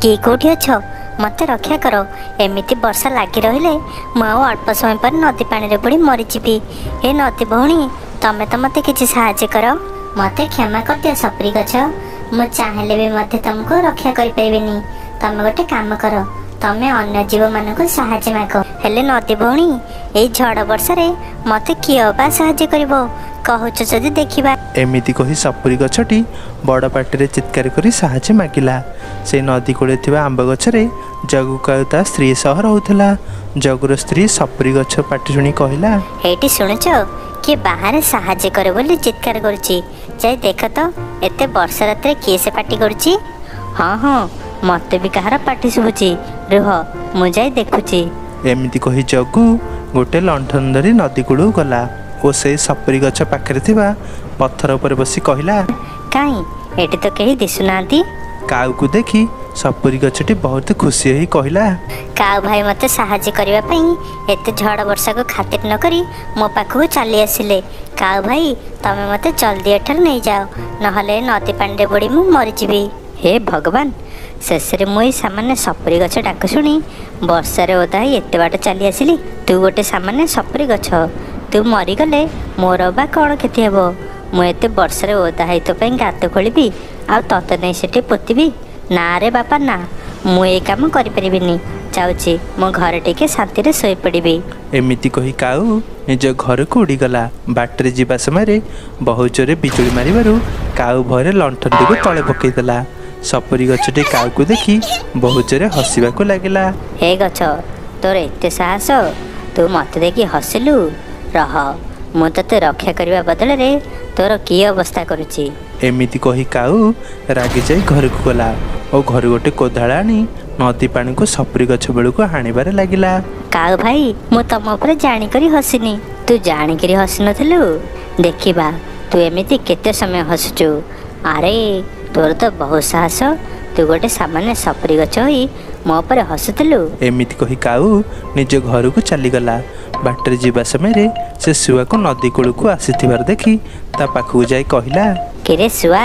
କିଏ କେଉଁଠି ଅଛ? ମୋତେ ରକ୍ଷା କର। ଏମିତି ବର୍ଷା ଲାଗି ରହିଲେ ମୁଁ ଆଉ ଅଳ୍ପ ସମୟ ପରେ ନଦୀ ପାଣିରେ ବୁଡ଼ି ମରିଯିବି। ହେ ନଦୀ ଭଉଣୀ, ତମେ ତ ମୋତେ କିଛି ସାହାଯ୍ୟ କର। ମୋତେ କ୍ଷମା କରିଦିଅ ସପୁରୀ ଗଛ, ମୁଁ ଚାହିଁଲେ ବି ମଧ୍ୟ ତମକୁ ରକ୍ଷା କରିପାରିବିନି। ତମେ ଗୋଟେ କାମ କର, ତମେ ଅନ୍ୟ ଜୀବମାନଙ୍କୁ ସାହାଯ୍ୟ ମାଗ। ହେଲେ ନଦୀ ଭଉଣୀ, ଏଇ ଝଡ଼ ବର୍ଷାରେ ମୋତେ କିଏ ବା ସାହାଯ୍ୟ କରିବ? କହୁଛ ଯଦି ଦେଖିବା। ଏମିତି କହି ସପୁରୀ ଗଛଟି ବଡ଼ ପାଟିରେ ଚିତ୍କାର କରି ସାହାଯ୍ୟ ମାଗିଲା। ସେଇ ନଦୀ କୂଳରେ ଥିବା ଆମ୍ବ ଗଛରେ ଜଗୁ କାଉ ତା ସ୍ତ୍ରୀ ସହ ରହୁଥିଲା। ଜଗୁର ସ୍ତ୍ରୀ ସପୁରୀ ଗଛ ପାଟି ଶୁଣି କହିଲା, ଏଇଠି ଶୁଣୁଛ, କିଏ ବାହାରେ ସାହାଯ୍ୟ କରେ ବୋଲି ଚିତ୍କାର କରୁଛି। ଯାଇ ଦେଖ ତ, ଏତେ ବର୍ଷା ରାତିରେ କିଏ ସେ ପାଟି କରୁଛି? ହଁ ହଁ, ମୋତେ ବି କାହାର ପାଟି ଶୁଭୁଛି। ରୁହ, ମୁଁ ଯାଇ ଦେଖୁଛି। ଏମିତି କହି ଜଗୁ ଗୋଟେ ଲଣ୍ଠନ ଧରି ନଦୀ କୂଳକୁ ଗଲା ଓ ସେଇ ସପୁରୀ ଗଛ ପାଖରେ ଥିବା ପଥର ଉପରେ ବସି କହିଲା, କାହିଁ, ଏଠି ତ କେହି ଦିଶୁନାହାନ୍ତି। କାଉକୁ ଦେଖି ସପୁରୀ ଗଛଟି ବହୁତ ଖୁସି ହୋଇ କହିଲା, କାଉ ଭାଇ ମୋତେ ସାହାଯ୍ୟ କରିବା ପାଇଁ ଏତେ ଝଡ଼ ବର୍ଷାକୁ ଖାତିର ନ କରି ମୋ ପାଖକୁ ଚାଲି ଆସିଲେ। କାଉ ଭାଇ, ତମେ ମୋତେ ଜଲ୍ଦି ଏଠାରୁ ନେଇଯାଅ, ନହେଲେ ନଦୀ ପାଣିରେ ବୁଡ଼ି ମୁଁ ମରିଯିବି। ହେ ଭଗବାନ, ଶେଷରେ ମୁଁ ଏଇ ସାମାନ୍ୟ ସପୁରୀ ଗଛ ଡାକ ଶୁଣି ବର୍ଷାରେ ଓଦା ହେଇ ଏତେ ବାଟ ଚାଲି ଆସିଲି। ତୁ ଗୋଟେ ସାମାନ୍ୟ ସପୁରୀ ଗଛ, ତୁ ମରିଗଲେ ମୋର ବା କ'ଣ କ୍ଷତି ହେବ? ମୁଁ ଏତେ ବର୍ଷାରେ ଓଦା ହେଇ ତୋ ପାଇଁ ଗାତ ଖୋଳିବି ଆଉ ତତେ ନେଇ ସେଠି ପୋତିବି? ନା ରେ ବାପା ନା, ମୁଁ ଏଇ କାମ କରିପାରିବିନି। ଯାଉଛି, ମୋ ଘରେ ଟିକେ ଶାନ୍ତିରେ ଶୋଇପଡ଼ିବି। ଏମିତି କହି କାଉ ନିଜ ଘରକୁ ଉଡ଼ିଗଲା। ବାଟରେ ଯିବା ସମୟରେ ବହୁତ ଜୋରେ ବିଜୁଳି ମାରିବାରୁ କାଉ ଭୟରେ ଲଣ୍ଠନଟିକୁ ତଳେ ପକାଇଦେଲା। ସପୁରୀ ଗଛଟି କାଉକୁ ଦେଖି ବହୁତ ଜୋରେ ହସିବାକୁ ଲାଗିଲା। ହେ ଗଛ, ତୋର ଏତେ ସାହସ, ତୁ ମୋତେ ଦେଖି ହସିଲୁ? ରହ, ମୁଁ ତୋତେ ରକ୍ଷା କରିବା ବଦଳରେ ତୋର କି ଅବସ୍ଥା କରୁଛି। ଏମିତି କହି କାଉ ରାଗିଯାଇ ଘରକୁ ଗଲା ଓ ଘରୁ ଗୋଟେ କୋଦାଳ ଆଣି ନଦୀ ପାଣିକୁ ସପୁରୀ ଗଛ ବେଳକୁ ହାଣିବାରେ ଲାଗିଲା। କାଉ ଭାଇ, ମୁଁ ତମ ଉପରେ ଜାଣିକରି ହସିନି। ତୁ ଜାଣିକରି ହସିନଥିଲୁ? ଦେଖିବା ତୁ ଏମିତି କେତେ ସମୟ ହସୁଛୁ। ଆରେ, ତୋର ତ ବହୁତ ସାହସ, ତୁ ଗୋଟେ ସାମାନ୍ୟ ସପୁରୀ ଗଛ ହୋଇ ମୋ ଉପରେ ହସୁଥିଲୁ। ଏମିତି କହି କାଉ ନିଜ ଘରକୁ ଚାଲିଗଲା। ବାଟରେ ଯିବା ସମୟରେ ସେ ଶୁଆକୁ ନଦୀ କୂଳକୁ ଆସିଥିବାର ଦେଖି ତା ପାଖକୁ ଯାଇ କହିଲା, କିରେ ଶୁଆ,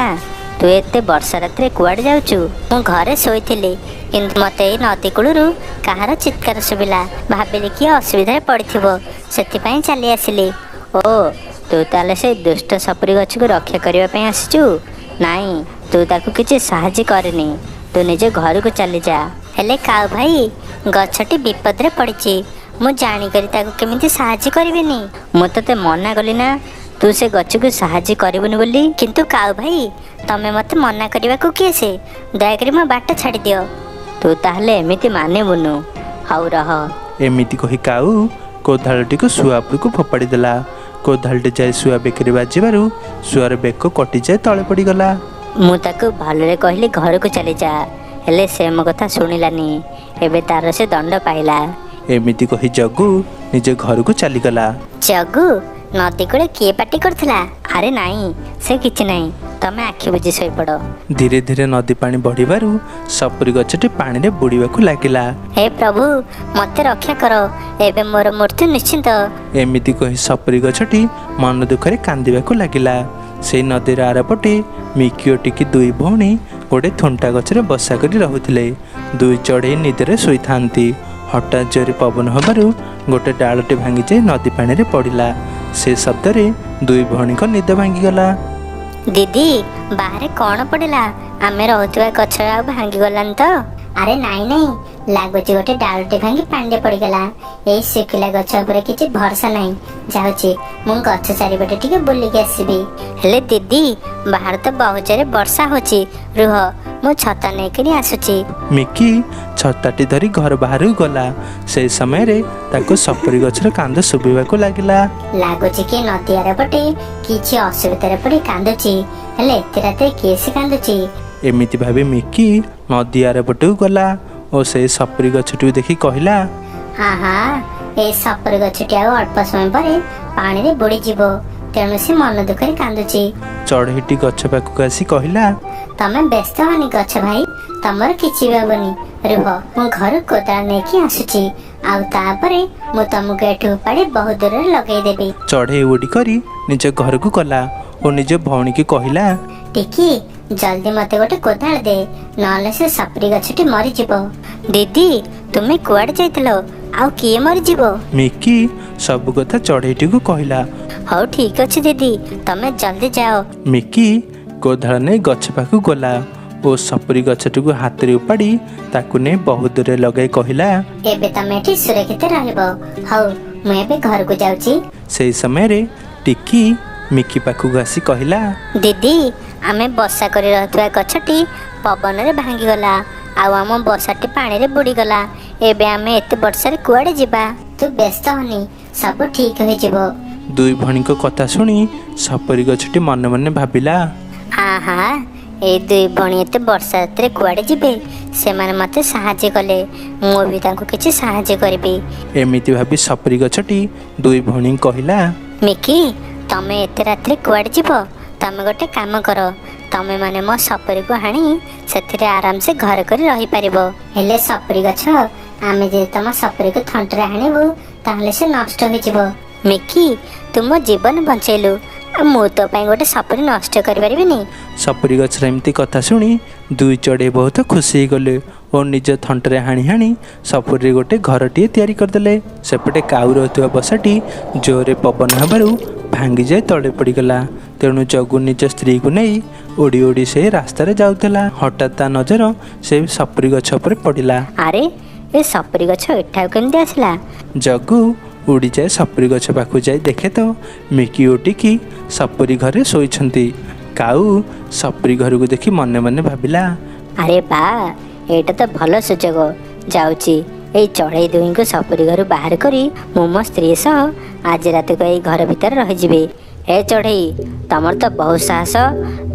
ତୁ ଏତେ ବର୍ଷା ରାତିରେ କୁଆଡ଼େ ଯାଉଛୁ? ମୁଁ ଘରେ ଶୋଇଥିଲି, କିନ୍ତୁ ମୋତେ ଏଇ ନଦୀ କୂଳରୁ କାହାର ଚିତ୍କାର ଶୁଭିଲା। ଭାବିଲି କିଏ ଅସୁବିଧାରେ ପଡ଼ିଥିବ, ସେଥିପାଇଁ ଚାଲି ଆସିଲି। ଓ, ତୁ ତାହେଲେ ସେଇ ଦୁଷ୍ଟ ସପୁରୀ ଗଛକୁ ରକ୍ଷା କରିବା ପାଇଁ ଆସିଛୁ? ନାଇଁ, ତୁ ତାକୁ କିଛି ସାହାଯ୍ୟ କରିନି, ତୁ ନିଜ ଘରକୁ ଚାଲିଯା। ହେଲେ କାଉ ଭାଇ, ଗଛଟି ବିପଦରେ ପଡ଼ିଛି, ମୁଁ ଜାଣିକରି ତାକୁ କେମିତି ସାହାଯ୍ୟ କରିବିନି? ମୁଁ ତୋତେ ମନା କଲି ନା ତୁ ସେ ଗଛକୁ ସାହାଯ୍ୟ କରିବୁନି ବୋଲି। କିନ୍ତୁ କାଉ ଭାଇ, ତମେ ମୋତେ ମନା କରିବାକୁ କିଏ ସେ? ଦୟାକରି ମୋ ବାଟ ଛାଡ଼ିଦିଅ। ତୁ ତାହେଲେ ଏମିତି ମାନିବୁନୁ? ହଉ ରହ। ଏମିତି କହି କାଉ କୋଦାଳଟିକୁ ଶୁଆ ଉପରକୁ ଫୋପାଡ଼ି ଦେଲା। କୋଦାଳଟି ଯାଇ ଶୁଆ ବେକରେ ବାଜିବାରୁ ଶୁଆର ବେକ କଟିଯାଇ ତଳେ ପଡ଼ିଗଲା। ମୁଁ ତାକୁ ଭଲରେ କହିଲି ଘରକୁ ଚାଲିଯା, ହେଲେ ସେ ମୋ କଥା ଶୁଣିଲାନି। ଏବେ ତାର ସେ ଦଣ୍ଡ ପାଇଲା। ଏମିତି କହି ଜଗୁ ନିଜ ଘରକୁ ଚାଲିଗଲା। ଜଗୁ, ନଦୀ କୂଳେ କିଏ ପାଟି କରୁଥିଲା? ଆରେ ନାଇଁ, ସେ କିଛି ନାହିଁ, ତମେ ଆଖି ବୁଜି ଶୋଇପଡ଼। ଧୀରେ ଧୀରେ ନଦୀ ପାଣି ବଢ଼ିବାରୁ ସପୁରୀ ଗଛଟି ପାଣିରେ ବୁଡ଼ିବାକୁ ଲାଗିଲା। ହେ ପ୍ରଭୁ, ମୋତେ ରକ୍ଷା କର, ଏବେ ମୋର ମୃତ୍ୟୁ ନିଶ୍ଚିନ୍ତ। ଏମିତି କହି ସପୁରୀ ଗଛଟି ମନ ଦୁଃଖରେ କାନ୍ଦିବାକୁ ଲାଗିଲା। ସେଇ ନଦୀର ଆରପଟେ ମିକି ଓ ଟିକି ଦୁଇ ଭଉଣୀ ଗୋଟେ ଥୁଣ୍ଟା ଗଛରେ ବସା କରି ରହୁଥିଲେ। ଦୁଇ ଚଢ଼େଇ ନିଦରେ ଶୋଇଥାନ୍ତି। ହଠାତ୍ ଜୋରେ ପବନ ହେବାରୁ ଗୋଟେ ଡାଳଟି ଭାଙ୍ଗିଯାଇ ନଦୀ ପାଣିରେ ପଡ଼ିଲା। ସେ ଶବ୍ଦରେ ଦୁଇ ଭଉଣୀଙ୍କ ନିଦ ଭାଙ୍ଗିଗଲା। ଦିଦି, ବାହାରେ କ'ଣ ପଡ଼ିଲା? ଆମେ ରହୁଥିବା ଗଛ ଆଉ ଭାଙ୍ଗିଗଲାନି ତ? ଆରେ ନାଇଁ ନାଇଁ, ଲାଗୁଛି ଗୋଟେ ଡାଳଟି ଭାଙ୍ଗି ପାଣିରେ ପଡ଼ିଗଲା। ଏଇ ଶୁଖିଲା ଗଛ ଉପରେ କିଛି ଭରସା ନାହିଁ। ଯାଉଛି, ମୁଁ ଗଛ ଚାରିପଟେ ଟିକେ ବୁଲିକି ଆସିବି। ହେଲେ ଦିଦି, ବାହାରେ ତ ବହୁତ ଜୋରେ ବର୍ଷା ହଉଛି। ରୁହ, ମୁଁ ଛତା ନେଇକରି ଆସୁଛି। ମିକି ଛତାଟି ଧରି ଘର ବାହାରକୁ ଗଲା। ସେଇ ସମୟରେ ତାକୁ ସପୁରୀ ଗଛର କାନ୍ଦ ଶୁଭିବାକୁ ଲାଗିଲା। ଲାଗୁଛି କି ନଦୀ ଆରପଟେ କିଛି ଅସୁବିଧାରେ ପଡ଼ି କାନ୍ଦୁଛି। ହେଲେ ଏତେ ରାତିରେ କିଏ ସେ କାନ୍ଦୁଛି? ଏମିତି ଭାବି ମିକି ନଦୀ ଆରପଟକୁ ଗଲା ଓ ସେଇ ସପୁରୀ ଗଛଟିକୁ ଦେଖି କହିଲା, ଆହା, ଏ ସପୁରୀ ଗଛଟି ଆଉ ଅଳ୍ପ ସମୟ ପରେ ପାଣିରେ ବୁଡ଼ିଯିବ, ତେଣୁ ସେ ମନ ଦୁଃଖରେ କାନ୍ଦୁଛି। ଚଢ଼େଇଟି ଗଛ ପାଖକୁ ଆସି କହିଲା, ତମେ ବ୍ୟସ୍ତ ହନି ଗଛ ଭାଇ, ତମର କିଛି ବି ହବନି। ରୁହ, ମୁଁ ଘରୁ କୋଦାଳ ନେଇକି ଆସୁଛି, ଆଉ ତାପରେ ମୁଁ ତମକୁ ଏଠୁ ଉପାଡ଼ି ବହୁତ ଦୂରରେ ଲଗେଇଦେବି। ଚଢ଼େଇ ଉଡ଼ି କରି ନିଜ ଘରକୁ ଗଲା ଓ ନିଜ ଭଉଣୀକି କହିଲା, ଟିକି, ଜଲ୍ଦି ମୋତେ ଗୋଟେ କୋଦାଳ ଦେ, ନହେଲେ ସେ ସପୁରୀ ଗଛଟି ମରିଯିବ। ଦିଦି, ତୁମେ କୁଆଡ଼େ ଯାଇଥିଲ ଆଉ କିଏ ମରିଯିବ? ମିକି ସବୁ କଥା ଚଢ଼େଇଟିକୁ କହିଲା। ହଉ ଠିକ୍ ଅଛି ଦିଦି, ତମେ ଜଲ୍ଦି ଯାଅ। ମିକି କୋଦାଳ ନେଇ ଗଛ ପାଖକୁ ଗଲା ଓ ସପୁରୀ ଗଛଟିକୁ ହାତରେ ଉପାଡ଼ି ତାକୁ ନେଇ ବହୁତ ଦୂରରେ ଲଗାଇ କହିଲା, ଏବେ ତମେ ଏଠି ସୁରକ୍ଷିତ ରହିବ। ହଉ, ମୁଁ ଏବେ ଘରକୁ ଯାଉଛି। ସେହି ସମୟରେ ଟିକି ମିକି ପାଖକୁ ଆସି କହିଲା, ଦିଦି, ଆମେ ବସା କରି ରହୁଥିବା ଗଛଟି ପବନରେ ଭାଙ୍ଗିଗଲା ଆଉ ଆମ ବସାଟି ପାଣିରେ ବୁଡ଼ିଗଲା। ଏବେ ଆମେ ଏତେ ବର୍ଷାରେ କୁଆଡ଼େ ଯିବା? ତୁ ବ୍ୟସ୍ତ ହନି, ସବୁ ଠିକ୍ ହୋଇଯିବ। ଦୁଇ ଭଉଣୀଙ୍କ କଥା ଶୁଣି ସପୁରୀ ଗଛଟି ମନେ ମନେ ଭାବିଲା, ଆହା, ଏଇ ଦୁଇ ଭଉଣୀ ଏତେ ବର୍ଷା ରାତିରେ କୁଆଡ଼େ ଯିବେ? ସେମାନେ ମୋତେ ସାହାଯ୍ୟ କଲେ, ମୁଁ ବି ତାଙ୍କୁ କିଛି ସାହାଯ୍ୟ କରିବି। ଏମିତି ଭାବି ସପୁରୀ ଗଛଟି ଦୁଇ ଭଉଣୀଙ୍କୁ କହିଲା, ମିକି, ତମେ ଏତେ ରାତିରେ କୁଆଡ଼େ ଯିବ? ତମେ ଗୋଟେ କାମ କର, ତମେ ମାନେ ମୋ ସପୁରୀକୁ ହାଣି ସେଥିରେ ଆରାମସେ ଘର କରି ରହିପାରିବ। ହେଲେ ସପୁରୀ ଗଛ, ଆମେ ଯଦି ତମ ସପୁରୀକୁ ଥଣ୍ଟରେ ହାଣିବୁ ତାହେଲେ ସେ ନଷ୍ଟ ହୋଇଯିବ। ମିକି, ତୁ ମୋ ଜୀବନ ବଞ୍ଚେଇଲୁ, ଆଉ ମୁଁ ତୋ ପାଇଁ ଗୋଟେ ସପୁରୀ ନଷ୍ଟ କରିପାରିବିନି। ସପୁରୀ ଗଛର ଏମିତି କଥା ଶୁଣି ଦୁଇ ଚଢ଼େଇ ବହୁତ ଖୁସି ହେଇଗଲେ ଓ ନିଜ ଥଣ୍ଟରେ ହାଣି ହାଣି ସପୁରୀରେ ଗୋଟେ ଘରଟିଏ ତିଆରି କରିଦେଲେ। ସେପଟେ କାଉ ରହୁଥିବା ବସାଟି ଜୋରରେ ପବନ ହେବାରୁ ଭାଙ୍ଗିଯାଇ ତଳେ ପଡ଼ିଗଲା। ତେଣୁ ଜଗୁ ନିଜ ସ୍ତ୍ରୀକୁ ନେଇ ଉଡ଼ି ଉଡ଼ି ସେଇ ରାସ୍ତାରେ ଯାଉଥିଲା। ହଠାତ୍ ତା ନଜର ସେ ସପୁରୀ ଗଛ ଉପରେ ପଡ଼ିଲା। ଆରେ, ଏ ସପୁରୀ ଗଛ ଏଠାକୁ କେମିତି ଆସିଲା? ଜଗୁ ଉଡ଼ିଯାଏ ସପୁରୀ ଗଛ ପାଖକୁ ଯାଇ ଦେଖେ ତ ମିକି ଓ ଟିକି ସପୁରୀ ଘରେ ଶୋଇଛନ୍ତି। କାଉ ସପୁରୀ ଘରକୁ ଦେଖି ମନେ ମନେ ଭାବିଲା, ଆରେ ବା, ଏଇଟା ତ ଭଲ ସୁଯୋଗ। ଯାଉଛି ଏଇ ଚଢ଼େଇ ଦୁହିଁଙ୍କୁ ସପୁରୀ ଘରୁ ବାହାର କରି ମୁଁ ମୋ ସ୍ତ୍ରୀ ସହ ଆଜି ରାତିକୁ ଏଇ ଘର ଭିତରେ ରହିଯିବି। ହେ ଚଢ଼େଇ, ତମର ତ ବହୁତ ସାହସ,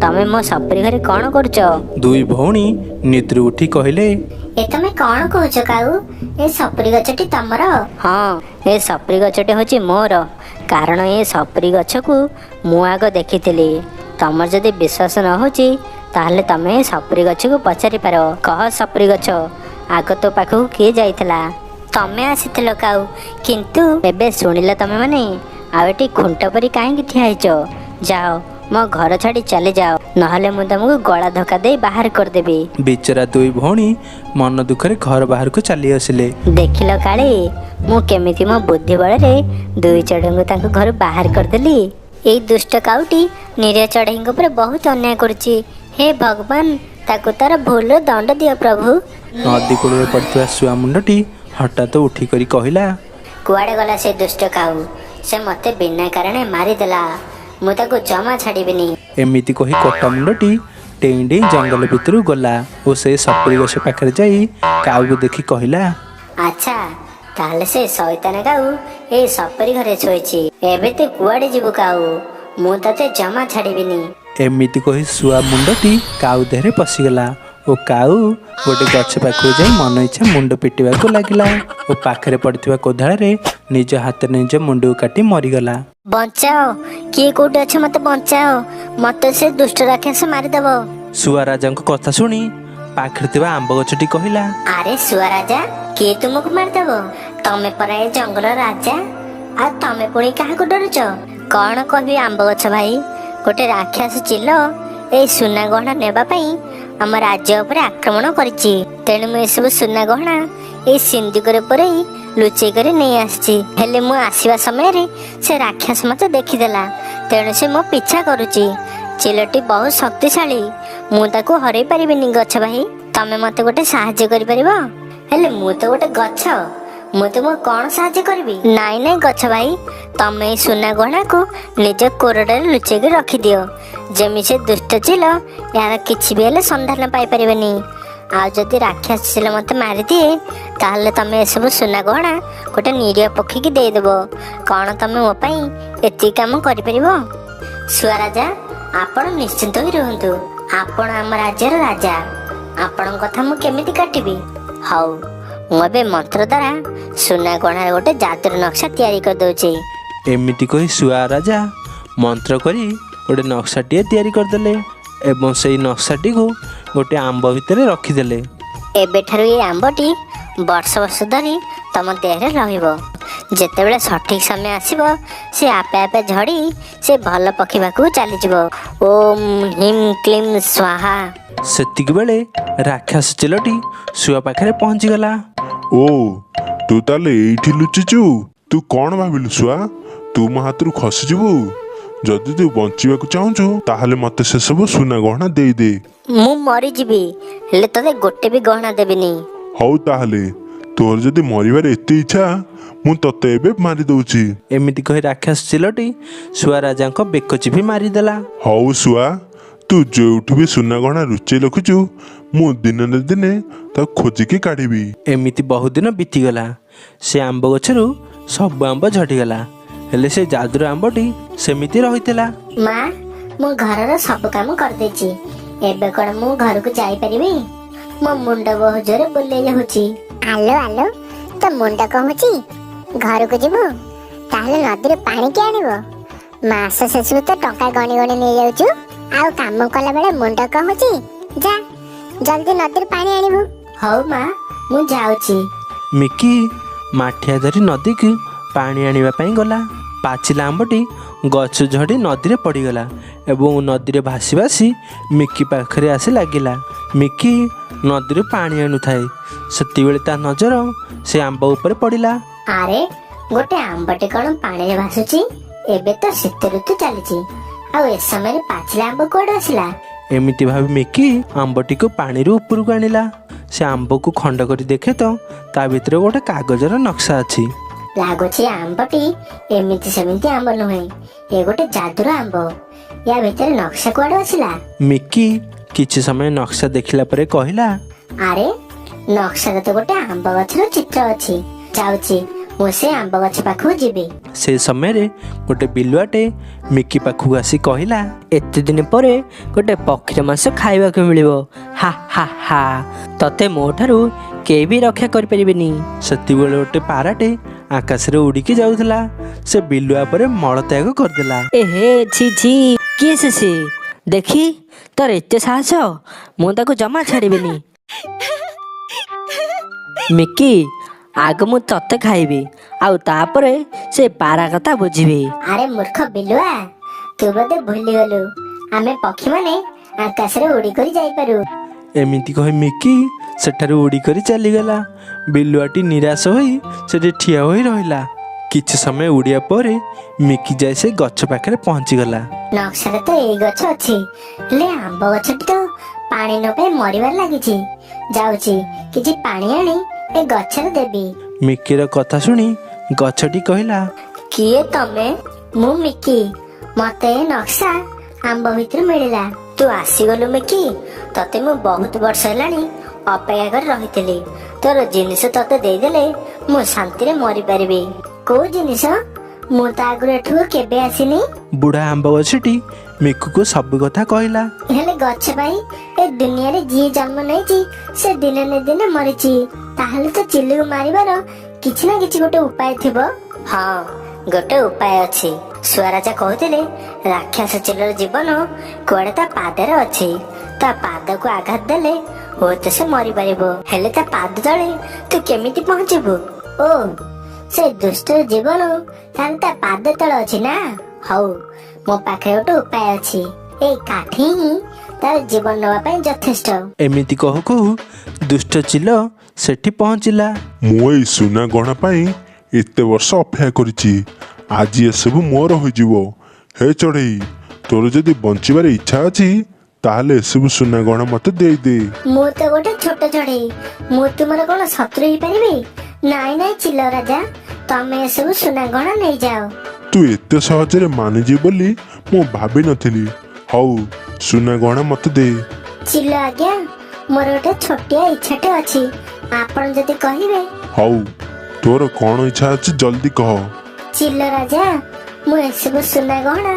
ତମେ ମୋ ସପୁରୀ ଘରେ କ'ଣ କରୁଛ? ଦୁଇ ଭଉଣୀ ନିଦ୍ରୁ ଉଠି କହିଲେ, ଏ ତମେ କ'ଣ କହୁଛ କାଉ? ଏ ସପୁରୀ ଗଛଟି ତମର? ହଁ, ଏ ସପୁରୀ ଗଛଟି ହେଉଛି ମୋର, କାରଣ ଏ ସପୁରୀ ଗଛକୁ ମୁଁ ଆଗ ଦେଖିଥିଲି। ତମର ଯଦି ବିଶ୍ୱାସ ନ ହେଉଛି ତାହେଲେ ତମେ ସପୁରୀ ଗଛକୁ ପଚାରିପାର। କହ ସପୁରୀ ଗଛ, ଆଗ ତୋ ପାଖକୁ କିଏ ଯାଇଥିଲା? ତମେ ଆସିଥିଲ କାଉ। କିନ୍ତୁ ଏବେ ଶୁଣିଲ ତମେ ମାନେ ଆଉ ଏଠି ଖୁଣ୍ଟ ପରି କାହିଁକି ଠିଆ ହେଇଛ? ଯାଅ, ମୋ ଘର ଛାଡ଼ି ଚାଲିଯାଅ, ନହେଲେ ମୁଁ ତମକୁ ଗଳା ଧକ୍କା ଦେଇ ବାହାର କରିଦେବି। ବିଚରା ଦୁଇ ଭଉଣୀ ମନ ଦୁଃଖରେ ଘର ବାହାରକୁ ଚାଲି ଆସିଲେ। ଦେଖିଲ କାଳେ, ମୁଁ କେମିତି ମୋ ବୁଦ୍ଧି ବଳରେ ଦୁଇ ଚଢ଼େଇଙ୍କୁ ତାଙ୍କ ଘରୁ ବାହାର କରିଦେଲି। ଏଇ ଦୁଷ୍ଟ କାଉଟି ନିରୀହ ଚଢ଼େଇଙ୍କ ଉପରେ ବହୁତ ଅନ୍ୟାୟ କରୁଛି। ହେ ଭଗବାନ, ତାକୁ ତାର ଭୁଲର ଦଣ୍ଡ ଦିଅ ପ୍ରଭୁ। ନଦୀ କୂଳରେ ପଡ଼ିଥିବା ଶୁଆ ମୁଣ୍ଡଟି ହଠାତ୍ ଉଠିକରି କହିଲା, କୁଆଡ଼େ ଗଲା ସେ ଦୁଷ୍ଟ କାଉ? ସେ ମୋତେ ବିନା କାରଣେ ମାରିଦେଲା, ମୁଁ ତାକୁ ଜମା ଛାଡ଼ିବିନି। ଏମିତି କହି କଟା ମୁଣ୍ଡଟି ଡେଇଁ ଡେଇଁ ଜଙ୍ଗଲ ଭିତରକୁ ଗଲା ଓ ସେ ସପୁରୀ ଗଛ ପାଖରେ ଯାଇ କାଉକୁ ଦେଖି କହିଲା, ଆଚ୍ଛା, ତାହେଲେ ସେ ଶୈତାନ କାଉ ଏଇ ସପୁରୀ ଘରେ ଶୋଇଛି। ଏବେ ତୁ କୁଆଡ଼େ ଯିବୁ କାଉ? ମୁଁ ତତେ ଜମା ଛାଡ଼ିବିନି। ଏମିତି କହି ଶୁଆ ମୁଣ୍ଡଟି କାଉ ଦେହରେ ପଶିଗଲା ଓ କାଉ ଗୋଟେ ଗଛ ପାଖକୁ ଯାଇ ମନ ଇଚ୍ଛା ମୁଣ୍ଡ ପିଟିବାକୁ ଲାଗିଲା ଓ ପାଖରେ ପଡ଼ିଥିବା କୋଦାଳରେ ନିଜ ହାତରେ ନିଜ ମୁଣ୍ଡକୁ କାଟି ମରିଗଲା। ବଞ୍ଚାଅ, କିଏ କୋଉଠି ଅଛ, ମତେ ବଞ୍ଚାଅ, ମତେ ସେ ଦୁଷ୍ଟ ରାକ୍ଷସ ମାରିଦବ। ଶୁଆ ରାଜାଙ୍କ କଥା ଶୁଣି ପାଖରେ ଥିବା ଆମ୍ବ ଗଛଟି କହିଲା, ଆରେ ଶୁଆ ରାଜା, କିଏ ତୁମକୁ ମାରିଦବ? ତମେ ପରା ଏ ଜଙ୍ଗଲର ରାଜା, ଆଉ ତମେ ପୁଣି କାହାକୁ ଡରୁଛ? କଣ କହିବି ଆମ୍ବ ଗଛ ଭାଇ, ଗୋଟେ ରାକ୍ଷସ ଚିଲ ଏଇ ସୁନା ଗହଣା ନେବା ପାଇଁ ଆମ ରାଜ୍ୟ ଉପରେ ଆକ୍ରମଣ କରିଛି। ତେଣୁ ମୁଁ ଏସବୁ ସୁନା ଗହଣା ଏଇ ସିନ୍ଦୁକରେ ପୁରେଇ ଲୁଚେଇ କରି ନେଇ ଆସିଛି। ହେଲେ ମୁଁ ଆସିବା ସମୟରେ ସେ ରାକ୍ଷସ ମତେ ଦେଖିଦେଲା, ତେଣୁ ସେ ମୋ ପିଛା କରୁଛି। ଚିଲଟି ବହୁତ ଶକ୍ତିଶାଳୀ, ମୁଁ ତାକୁ ହରେଇ ପାରିବିନି। ଗଛ ଭାଇ, ତମେ ମତେ ଗୋଟେ ସାହାଯ୍ୟ କରିପାରିବ? ହେଲେ ମୁଁ ତ ଗୋଟେ ଗଛ, ମୁଁ ତୁମକୁ କ'ଣ ସାହାଯ୍ୟ କରିବି? ନାଇଁ ନାଇଁ ଗଛ ଭାଇ, ତମେ ଏଇ ସୁନା ଗହଣାକୁ ନିଜ କୋରଡ଼ାରେ ଲୁଚେଇକି ରଖିଦିଅ, ଯେମିତି ସେ ଦୁଷ୍ଟ ଚିଲ ଏହାର କିଛି ବି ହେଲେ ସନ୍ଧାନ ପାଇପାରିବେନି। ଆଉ ଯଦି ରାକ୍ଷସ ଚିଲ ମତେ ମାରିଦିଏ ତାହେଲେ ତମେ ଏସବୁ ସୁନା ଗହଣା ଗୋଟେ ନିରୀହ ପକ୍ଷୀକି ଦେଇଦେବ। କ'ଣ ତମେ ମୋ ପାଇଁ ଏତିକି କାମ କରିପାରିବ? ଶୁଆ ରାଜା, ଆପଣ ନିଶ୍ଚିନ୍ତ ହୋଇ ରୁହନ୍ତୁ, ଆପଣ ଆମ ରାଜ୍ୟର ରାଜା, ଆପଣଙ୍କ କଥା ମୁଁ କେମିତି କାଟିବି? ହଉ, ମୁଁ ଏବେ ମନ୍ତ୍ର ଦ୍ୱାରା ସୁନା ଗହଣାର ଗୋଟେ ଯାଦୁର ନକ୍ସା ତିଆରି କରିଦେଉଛି। ଏମିତି କହି ଶୁଆ ରାଜା ମନ୍ତ୍ର କରି ଗୋଟେ ନକ୍ସାଟିଏ ତିଆରି କରିଦେଲେ ଏବଂ ସେଇ ନକ୍ସାଟିକୁ ଗୋଟେ ଆମ୍ବ ଭିତରେ ରଖିଦେଲେ। ଏବେଠାରୁ ଏଇ ଆମ୍ବଟି ବର୍ଷ ବର୍ଷ ଧରି ତମ ଦେହରେ ରହିବ। ଯେତେବେଳେ ସଠିକ୍ ସମୟ ଆସିବ, ସେ ଆପେ ଆପେ ଝଡ଼ି ସେ ଭଲ ପକ୍ଷୀ ପାଖକୁ ଚାଲିଯିବ। ଓମ୍ ହିମ୍ କ୍ଲିମ୍ ସ୍ୱାହା। ସେତିକି ବେଳେ ରାକ୍ଷସ ଚିଲଟି ଶୁଆ ପାଖରେ ପହଞ୍ଚିଗଲା। ଓ, ତୁ ତାହେଲେ ଏଇଠି ଲୁଚିଛୁ? ତୁ କ'ଣ ଭାବିଲୁ ଶୁଆ, ତୁ ମୋ ହାତରୁ ଖସିଯିବୁ? ଯଦି ତୁ ବଞ୍ଚିବାକୁ ଚାହୁଁଛୁ, ତାହେଲେ ମତେ ସେସବୁ ସୁନା ଗହଣା ଦେଇଦେ। ମୁଁ ମରିଯିବି, ହେଲେ ତୋତେ ଗୋଟେ ବି ଗହଣା ଦେବିନି। ହଉ ତାହେଲେ, ତୋର ଯଦି ମରିବାର ଏତେ ଇଚ୍ଛା, ମୁଁ ତତେ ଏବେ ମାରି ଦଉଛି। ଏମିତି କହି ରାକ୍ଷସ ଚିଲଟି ଶୁଆ ରାଜାଙ୍କ ବେକ ଚିପି ମାରିଦେଲା। ହଉ ଶୁଆ, ତୁ ଯୋଉଠୁ ବି ସୁନା ଗହଣା ଲୁଚେଇ ରଖିଛୁ, ମୁଁ ଦିନେ ନା ଦିନେ ତାକୁ ଖୋଜିକି କାଢ଼ିବି। ଏମିତି ବହୁଦିନ ବିତିଗଲା। ସେ ଆମ୍ବ ଗଛରୁ ସବୁ ଆମ୍ବ ଝଡ଼ିଗଲା, ହେଲେ ସେ ଯାଦୁର ଆମ୍ବଟି ସେମିତି ରହିଥିଲା। ମା, ମୁଁ ଘରର ସବୁ କାମ କରିଦେଇଛି। ଏବେ କ'ଣ ମୁଁ ଘରକୁ ଯାଇପାରିବି? ମୋ ମୁଣ୍ଡ ବହୁତ ଜୋରେ ବୁଲେଇ ଯାଉଛି। ଆଲୋ ଆଲୋ, ତୋ ମୁଣ୍ଡ କହୁଛି ଘରକୁ ଯିବୁ? ତାହେଲେ ନଦୀରୁ ପାଣି କିଏ ଆଣିବ? ମାସ ଶେଷକୁ ତ ଟଙ୍କା ଗଣି ଗଣି ନେଇଯାଉଛୁ, ଆଉ କାମ କଲା ବେଳେ ମୁଣ୍ଡ କହୁଛି। ଯା, ଜଲ୍ଦି ନଦୀରୁ ପାଣି ଆଣିବୁ। ହଉ ମା, ମୁଁ ଯାଉଛି। ମିକି ମାଠିଆ ଧରି ନଦୀକୁ ପାଣି ଆଣିବା ପାଇଁ ଗଲା। ପାଚିଲା ଆମ୍ବଟି ଗଛ ଝଡ଼ି ନଦୀରେ ପଡ଼ିଗଲା ଏବଂ ନଦୀରେ ଭାସି ଭାସି ମିକି ପାଖରେ ଆସି ଲାଗିଲା। ମିକି ନଦୀରୁ ପାଣି ଆଣୁଥାଏ, ସେତିକିବେଳେ ତା ନଜର ସେ ଆମ୍ବ ଉପରେ ପଡ଼ିଲା। ଆରେ, ଗୋଟେ ଆମ୍ବଟେ କ'ଣ ପାଣିରେ ଭାସୁଛି? ଏବେ ତ ଶୀତ ଋତୁ ଚାଲିଛି, ଆଉ ଏ ସମୟରେ ପାଚିଲା ଆମ୍ବ କୁଆଡୁ ଆସିଲା? ଏମିତି ଭାବି ମିକି ଆମ୍ବଟିକୁ ପାଣିରୁ ଉପରକୁ ଆଣିଲା। ସେ ଆମ୍ବକୁ ଖଣ୍ଡ କରି ଦେଖେ ତ ତା ଭିତରେ ଗୋଟେ କାଗଜର ନକ୍ସା ଅଛି। ଲାଗୁଛି ଏ ଆମ୍ବଟି ଏମିତି ସେମିତି ଆମ୍ବ ନୁହେଁ, ଏ ଗୋଟେ ଯାଦୁର ଆମ୍ବ। ୟା ଭିତରେ ନକ୍ସା କୁଆଡୁ ଆସିଲା? ମିକି କିଛି ସମୟ ନକ୍ସା ଦେଖିଲା ପରେ କହିଲା, ଆରେ, ନକ୍ସାରେ ତ ଗୋଟେ ଆମ୍ବ ଗଛର ଚିତ୍ର ଅଛି। ଯାଉଛି, ମୁଁ ସେ ଆମ୍ବ ଗଛ ପାଖକୁ ଯିବି। ସେ ସମୟରେ ଗୋଟେ ବିଲୁଆଟେ ମିକି ପାଖକୁ ଆସି କହିଲା, ଏତେ ଦିନ ପରେ ଗୋଟେ ପକ୍ଷୀର ମାଂସ ଖାଇବାକୁ ମିଳିବ। ହା ହା ହା, ତତେ ମୋ ଠାରୁ କେହି ବି ରକ୍ଷା କରିପାରିବେନି। ସେତିକିବେଳେ ଗୋଟେ ପାରାଟେ ଆକାଶରେ ଉଡ଼ିକି ଯାଉଥିଲା। ସେ ବିଲୁଆ ଉପରେ ମଳତ୍ୟାଗ କରିଦେଲା। ଏ ହେ, ଛି ଛି, କିଏ ସେ? ଦେଖି, ତୋର ଏତେ ସାହସ! ମୁଁ ତାକୁ ଜମା ଛାଡ଼ିବିନି। ମିକି, ଆଗ ମୁଁ ତତେ ଖାଇବି, ଆଉ ତାପରେ ସେ ପାରା କଥା ବୁଝିବି। ଆରେ ମୂର୍ଖ ବିଲୁଆ, ତୁ ବୋଧେ ଭୁଲିଗଲୁ, ଆମେ ପକ୍ଷୀମାନେ ଆକାଶରେ ଉଡ଼ି କରି ଯାଇପାରୁ। ଏମିତି କହି ମିକି ସେଠାରୁ ଉଡ଼ି କରି ଚାଲିଗଲା। ବିଲୁଆଟି ନିରାଶ ହୋଇ ସେଠି ଠିଆ ହୋଇ ରହିଲା। କିଛି ସମୟ ଉଡ଼ିବା ପରେ ମିକି ଯାଇ ସେ ଗଛ ପାଖରେ ପହଞ୍ଚିଗଲା। ନକ୍ସାରେ ତ ଏଇ ଗଛ ଅଛି, ହେଲେ ଆମ୍ବ ଗଛଟି ତ ପାଣି ନ ପାଇ ମରିବାରେ ଲାଗିଛି। ଯାଉଛି, କିଛି ପାଣି ଆଣି ଏ ଗଛରେ ଦେବି। ମିକିର କଥା ଶୁଣି ଗଛଟି କହିଲା, କିଏ ତମେ? ମୁଁ ମିକି। ମତେ ଏ ନକ୍ସା ଆମ୍ବ ଭିତରୁ ମିଳିଲା। ତୁ ଆସିଗଲୁ ମିକି, ତତେ ମୁଁ ବହୁତ ବର୍ଷ ହେଲାଣି ଅପେକ୍ଷା କରି ରହିଥିଲି। ତୋର ଜିନିଷ ତତେ ଦେଇଦେଲେ ମୁଁ ଶାନ୍ତିରେ ମରିପାରିବି। କୋଉ ଜିନିଷ? ମୁଁ ତ ଆଗରୁ ଏଠୁକୁ କେବେ ଆସିନି। ବୁଢ଼ା ଆମ୍ବ ଗଛଟି ମିକୁକୁ ସବୁ କଥା କହିଲା। ହେଲେ ଗଛ ଭାଇ, ଏ ଦୁନିଆରେ ଯିଏ ଜନ୍ମ ନେଇଛି ସେ ଦିନେ ନା ଦିନେ ମରିଛି। ତାହେଲେ ତ ଚିଲକୁ ମାରିବାର କିଛି ନା କିଛି ଗୋଟେ ଉପାୟ ଥିବ। ହଁ, ଗୋଟେ ଉପାୟ ଅଛି। ଶୁଆ ରାଜା କହୁଥିଲେ ରାକ୍ଷସ ଚିଲର ଜୀବନ କୁଆଡେ ତା ପାଦରେ ଅଛି। ତା ପାଦକୁ ଆଘାତ ଦେଲେ ହୁଏତ ସେ ମରିପାରିବ। ହେଲେ ତା ପାଦ ତଳେ ତୁ କେମିତି ପହଞ୍ଚିବୁ? ଓ, ସେ ଦୁଷ୍ଟର ଜୀବନ ତାହେଲେ ତା ପାଦ ତଳେ ଅଛି ନା? ହଉ, ମୋ ପାଖରେ ଗୋଟେ ଉପାୟ ଅଛି। ଏଇ କାଠି ହିଁ ତାର ଜୀବନ ନେବା ପାଇଁ ଯଥେଷ୍ଟ। ଏମିତି କହୁ କହୁ ଦୁଷ୍ଟ ଚିଲ ସେଠି ପହଞ୍ଚିଲା। ମୁଁ ଏଇ ସୁନା ଗହଣା ପାଇଁ ଏତେ ବର୍ଷ ଅପେକ୍ଷା କରିଛି, ଆଜି ଏସବୁ ମୋର ହୋଇଯିବ। ହେ ଚଢ଼େଇ, ତୋର ଯଦି ବଞ୍ଚିବାର ଇଚ୍ଛା ଅଛି, ତାହେଲେ ଏସବୁ ସୁନା ଗହଣା ମତେ ଦେଇଦେ। ମୁଁ ତ ଗୋଟେ ଛୋଟ ଚଢେଇ, ମୁଁ ତୁମର କଣ ଶତ୍ରୁ ହେଇପାରିବି? ନାଇଁ ନାଇଁ ଚିଲ ରାଜା, ତମେ ଏସବୁ ସୁନା ଗହଣା ନେଇଯାଅ। ତୁ ଏତେ ସହଜରେ ମାନିଯିବୁ ବୋଲି ମୁଁ ଭାବିନଥିଲି। ହଉ, ସୁନା ଗହଣା ମତେ ଦେ। ଚିଲ ଆଜ୍ଞା, ମୋର ଗୋଟେ ଛୋଟିଆ ଇଚ୍ଛାଟେ ଅଛି, ଆପଣ ଯଦି କହିବେ। ହଉ, ତୋର କ'ଣ ଇଚ୍ଛା ଅଛି ଜଲ୍ଦି କହ। ଚିଲ ରାଜା, ମୁଁ ଏସବୁ ସୁନା ଗହଣା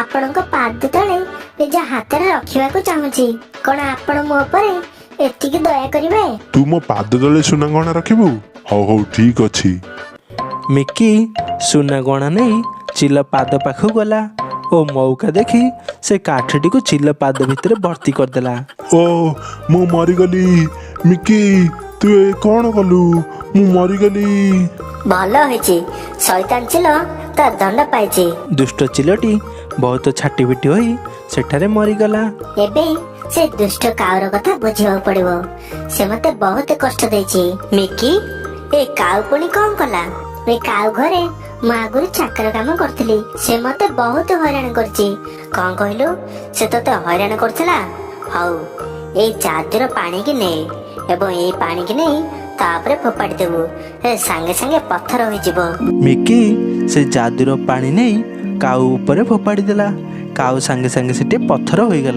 ଆପଣଙ୍କ ପାଦ ତଳେ ନିଜ ହାତରେ ରଖିବାକୁ ଚାହୁଁଛି। କଣ ଆପଣ ମୋ ଉପରେ ଏତିକି ଦୟା କରିବେ? ତୁ ମୋ ପାଦ ତଳେ ସୁନା ଗହଣା ରଖିବୁ? ହଉ ହଉ, ଠିକ ଅଛି। ମିକି ସୁନା ଗହଣା ନେଇ ଚିଲ ପାଦ ପାଖକୁ ଗଲା ଓ ମଉକା ଦେଖି ସେ କାଠିଟିକୁ ଚିଲ ପାଦ ଭିତରେ ଭର୍ତ୍ତି କରିଦେଲା। ଓ, ମୁଁ ମରିଗଲି! ମିକି, ତୁ ଏ କ'ଣ କଲୁ? ମୁଁ ମରିଗଲି! ଭଲ ହେଇଛି, ଶୈତାନ ଚିଲ ତାର ଦଣ୍ଡ ପାଇଛି। ଦୁଷ୍ଟ ଚିଲଟି ବହୁତ ଛାଟିପିଟି ହୋଇ ସେଠାରେ ମରିଗଲା। ଏବେ ସେ ଦୁଷ୍ଟ କାଉର କଥା ବୁଝିବାକୁ ପଡିବ। ସେ ମତେ ବହୁତ କଷ୍ଟ ଦେଇଛି। ମିକି, ଏ କାଉ ପୁଣି କଣ କଲା? ଏ କାଉ ଘରେ ମୁଁ ଆଗରୁ ଚାକର କାମ କରୁଥିଲି। ସେ ମତେ ବହୁତ ହଇରାଣ କରିଛି। କଣ କହିଲୁ? ସେ ତତେ ହଇରାଣ କରୁଥିଲା? ହଉ, ଏଇ ଯାଦୁର ପାଣିକି ନେ ଏବଂ ଏଇ ପାଣିକି ନେଇ ତାପରେ ଫୋପାଡ଼ି ଦେବୁ, ଏ ସାଙ୍ଗେ ସାଙ୍ଗେ ପଥର ହୋଇଯିବ। ମିକି ସେ ଯାଦୁର ପାଣି ନେଇ କାଉ ଉପରେ ଫୋପାଡ଼ି ଦେଲା। କାଉ ସାଙ୍ଗେ ସାଙ୍ଗେ ସେଠି ପଥର ହୋଇଗଲା।